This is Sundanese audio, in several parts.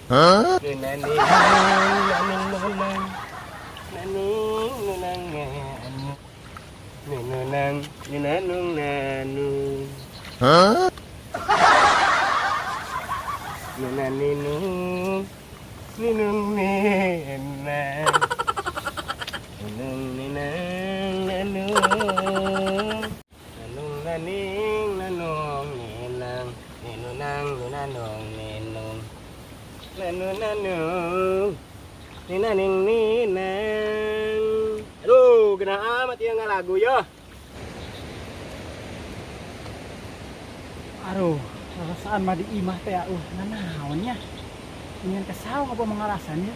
Hah? Naning naning nunang. Naning nunang nanu. Nunang nunang nanu. Hah? Nunang ninung. Ninung ninang. Ninung ninang nanung. Nanung naning nanung ninang. Ninunang nunanung ninung. Nanu nanung. Ninaning ninang. Aduh, kena amat ya lagu ya. Aduh, perasaan mah di imah teh nanaon nya. Ingin ke sawah apa mengalasannya?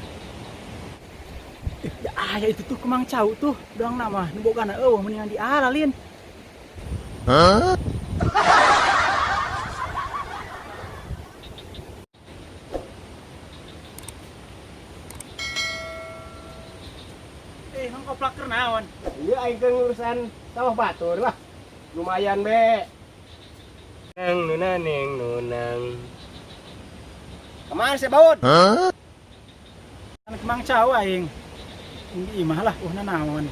Ya, ya itu tuh kemang cau tuh, doang nama, nu bogana eueuh mendingan dialalin. Hah? Mang koplak keur naon? Iya aing keur ngurusan sawah batur lah. Lumayan be. Nang nunaneng nunang. Kemana sih baut? Kan kemang cau aing. Di imah lah, nanaon.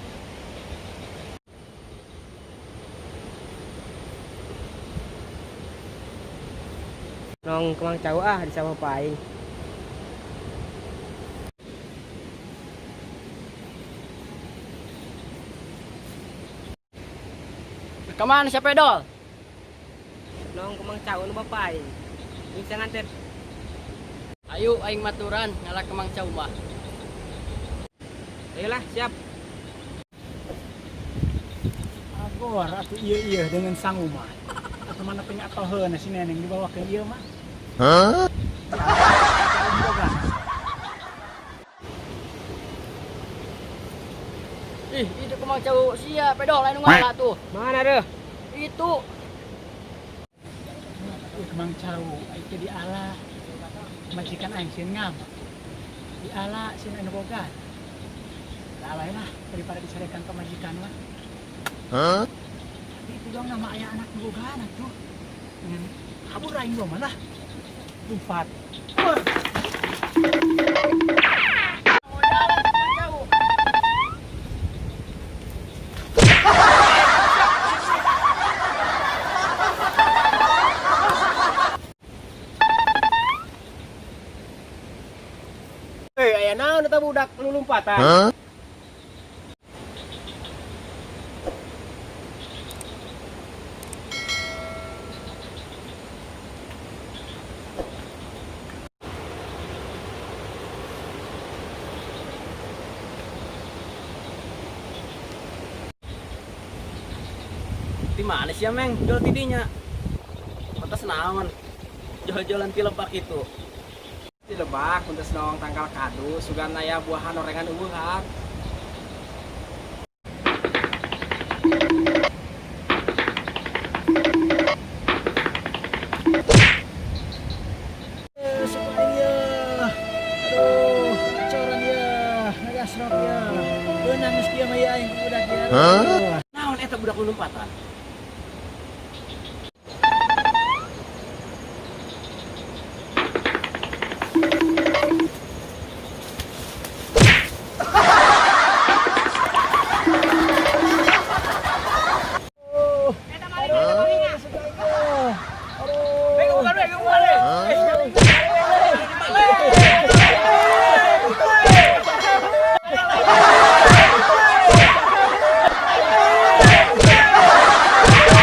Nong kemang cau ah di sawah paing. Kemana siapa dol? Nong kemang cau nu bapak aing. Bisa nganter. Ayo aing maturan ngalah kemang cau mah. Ayolah, siap. Agor atuh ieu-ieu dengan sang umah. Atau mana punya atoheun si neneng dibawa ke ieu mah. Hah? Ih, itu kemang cau sia pedol anu ngalah tuh. Mana deh? Itu. Ieu kemang cau aing teh diala. Majikan aing sieun ngam. Diala sieun anu boga. Lalai lah daripada dicarekan ke majikan mah. Hah? Tapi itu dong nama ayah anak boga anak tuh. Dengan kabur aing gua malah. Lompat. Wah. Aya naon eta budak lulumpatan? Hah? Di mana sih ya, Meng? Jual tidinya. Pantas naon? Jual-jualan ti lebak itu. Di lebak untuk nong tangkal kadu sugan aya buahan orengan eueuhan. Semuanya. Aduh, coran ya, nagasrok ya. Beunang geus kieu mah ya aing budak ya. Hah? Naon eta budak lompatan?